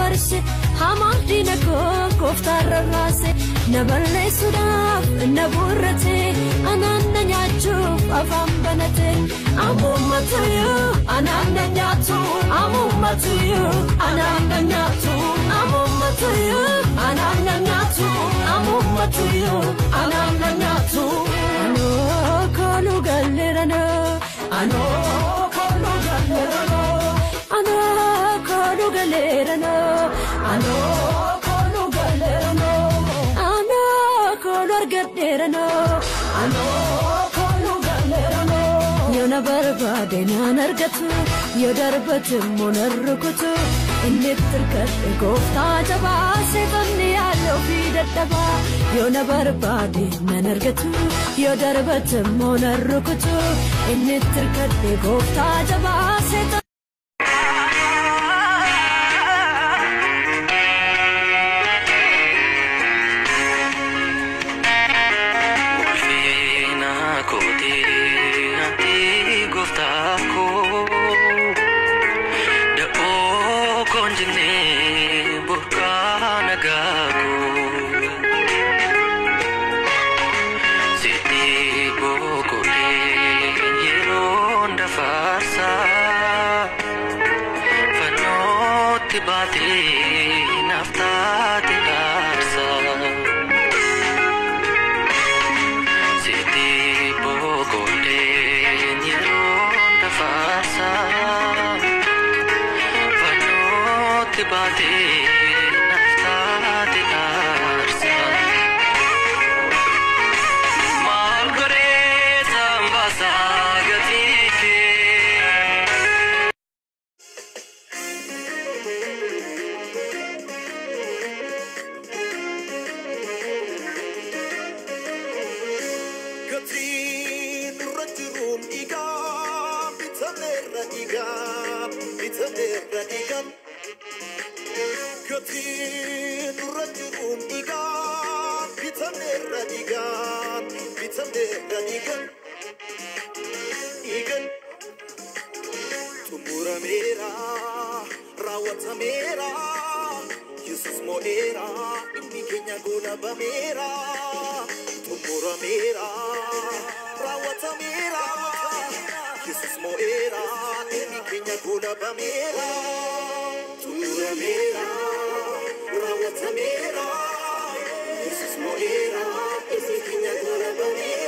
dabarse hamaa diina koo gooftaan rarraase na balleessuudhaaf na buurrate anaan na nyaachuuf afaan banate amummatuyyuu anaan na nyaatu amummatuyyuu anaan na nyaatu amummatuyyuu anaan na nyaatu amummatuyyuu anaan na nyaatu anoo kooluu galleeranoo anoo kooluu galleeranoo anoo kooluu galleeranoo anoo kooluu galleeranoo anoo kooluu argadheeranoo anoo kooluu galleeranoo yoo na barbaade naan argatu yoo darbate immoo nan rukutu inni tirkadhe gooftaa jabaa seexanni yaala ofii dadhabaa yoo na barbaade nan argatu yoo darbate immoo nan rukutu inni tirkadhe gooftaa jabaa seexanni. Ulfina kootii ati gooftaa koo da'oo koon jennee burqaa nagaa koo sitti boqotee yeroon dafarsaa fannootti baatee naaf taate aarsaa. Sitti boqoteen yeroon dafarsaa fannootti baatee naaf taate aarsaa. Maal godhee sambaasaa gatii kee? Gatiin irra jiruun dhiigaa bitameerra dhiigaa bitameerra dhiigaan. Gatiin irra jiruun dhiigaa bitameerra dhiigaan bitameerra dhiigaan. Dhiigaan xumurameera raawwatameera Yesus mo'eera inni keenya goolabameera xumurameera raawwatameera Yesus mo'eera inni keenya goolabameera xumurameera raawwatameera Yesus mo'eera inni keenya goolabameera.